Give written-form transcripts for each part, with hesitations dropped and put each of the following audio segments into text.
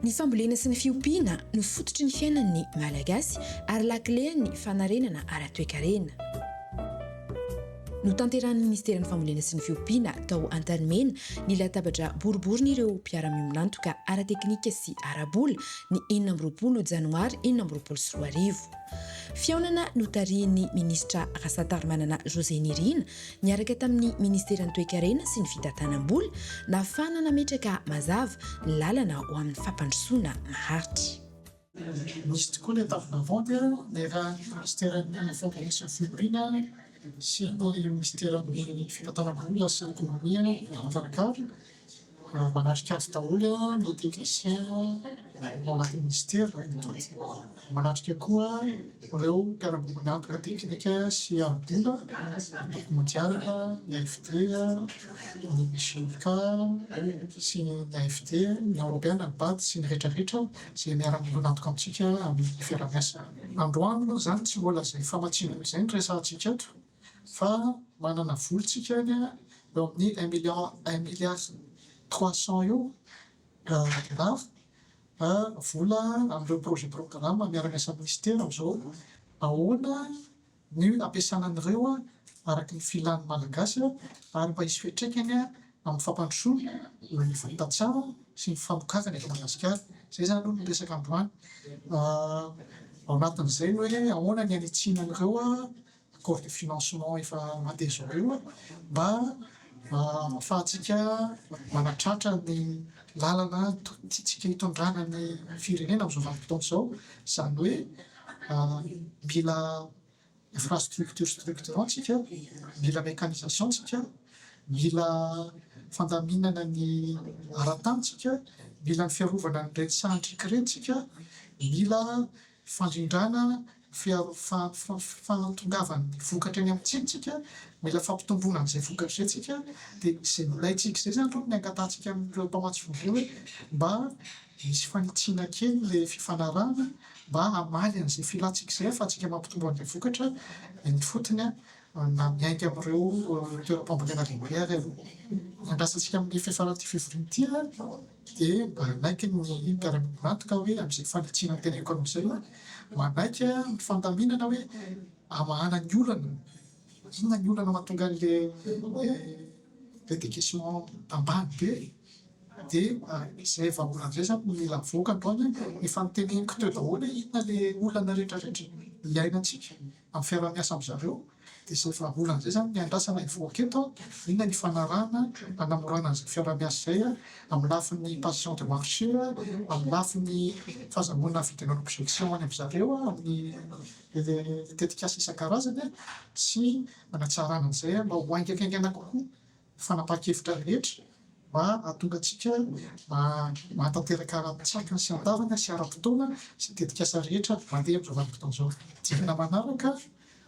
Ny fambolena sy ny fiompiana no fototry ny fiainan'ny Malagasy ary lakilen'ny fanarenana ara-toekarena. Notanterahin'ny Minisiteran'ny Fambolena sy ny Fiompiana tao Antanimena ny latabatra boriborin'ireo mpiara-miombon'antoka ara-teknika sy ara-bola ny 26 janoary 2026. Fihaonana notarihin'ny Minisitra Rasatarimanana José Nirina niaraka tamin'ny Ministeran'ny Toekarena sy ny Fitantanam-bola, nahafahana nametraka mazava ny lalana ho amin'ny fampandrosoana maharitra. Nisy tokoa ny atavinavandy niarahan'ny Ministeran'ny Fambolena sy ny Fiompiana sy ny Ministeran'ny Fitantanam-bola sy ny Ekonomia nikarakara. Manatrika azy daholo ny techniciens ao anatin'ny minisitera Manatrika koa ireo mpiara-miombon'antoka teknika sy ara-bola, ny Banky Mondiale, ny AFD, ny GIK sy ny AFD, ny Eoropeana, ny bad sy ny rehetra rehetra izay miara-miombon'antoka amintsika amin'ny fiaraha-miasa. Androany moa izany tsy mbola izay famatsiana izay no resahantsika eto fa manana vola tsika any eo amin'ny un million un milliard 300 eo dollars vola amin'ireo projet programme miara-miasa amin'ny minisitera amin'izao. Ahoana ny ampiasana an'ireo araka ny filan'ny Malagasy ary mba hisy fiantraikany amin'ny fampandrosoana ny tantsaha sy ny famokarana eto Madagasikara. Izay izany aloha no resaka androany. Ao anatin'izay ny hoe ahoana ny hanitsiana an'ireo accord de financement efa mandeha izao ireo mba ahafahantsika manatratra ny lalana tiantsika hitondrana ny firenena amin'izao vanim-potoana izao. Izany hoe mila infrastructure structurant tsika, mila mécanisation tsika, mila fandaminana ny ara-tany tsika, mila ny fiarovana an'ireny sahan-driaka ireny tsika, mila fandrindrana fahatongavan'ny vokatra eny amin'ny tsena tsika, mila fampitomboana an'izay vokatra izay tsika, dia izay ilaintsika izay izany aloha no angatahantsika amin'ireo mpamatsy vola ireo hoe mba misy fanitsiana kely ilay fifanarahana mba hamaly an'izay filantsika izay ahafahantsika mampitombo an'ilay vokatra eny ifotony na miainga amin'ireo toeram-pambolena lehibe ary aloha. Ny andrasantsika amin'ny fiafaran'ity fivoriana ity dia mba hanaiky ny mpiara-miombon'antoka hoe amin'izay fanitsiana teneniko anao izay, manaiky ny fandaminana hoe hamahana ny olana, inona ny olana mahatonga an'ilay décaissement ambany be. Dia izay vahaolana izay izany no mila avoaka androany hoe efa noteneniko teo daholo hoe inona ilay olana rehetra rehetra iainantsika amin'ny fiaraha-miasa amin-dry zareo. Dia izay vahaolana izay izany no iandrasana hivoaka eto, inona ny ifanarahana hanamorana an'izay fiaraha-miasa izay amin'ny lafiny passation de marché, amin'ny lafiny fahazahoana avis de non objection any amin-dry zareo amin'ny tetikasa isan-karazany sy hanatsarana an'izay mba ho haingakaingana kokoa. fanapahan-kevitra rehetra mba hahatonga antsika mahatanteraka ara-tsakany sy an-davany sy ara-potoana izay tetikasa rehetra mandeha amin'izao vanim-potoana izao. Dingana manaraka,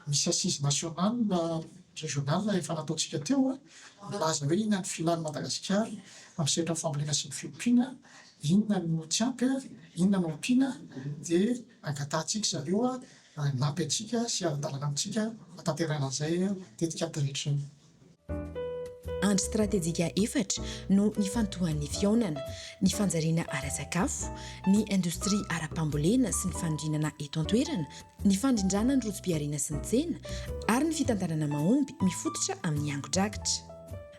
misy assise nationale régionale efa nataontsika teo, milaza hoe inona ny filan'i Madagasikara amin'ny sehatra ny fambolena sy ny fiompiana, inona no tsy ampy, inona no ampiana, dia angatahantsika zareo hanampy antsika sy hiara-dalana amintsika hahatanterahana an'izay tetikady rehetra izay. Andry stratejika efatra no nifantohan'ny fihaonana, ny fanjariana ara-tsakafo, ny indostria ara-pambolena sy ny fanodinana eto an-toerana, ny fandrindrana ny rojom-pihariana sy ny tsena ary ny fitantanana mahomby mifototra amin'ny angon-drakitra.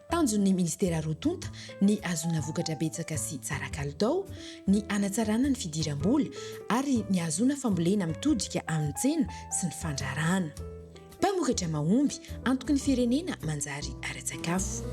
Tanjon'ny minisitera roa tonta ny hahazoana vokatra betsaka sy tsara kalitao, ny hanatsarana ny fidiram-bola ary ny hahazoana fambolena mitodika amin'ny tsena sy ny fandraharahana. Mpamokatra mahomby, antoky ny firenena manjary ara-tsakafo.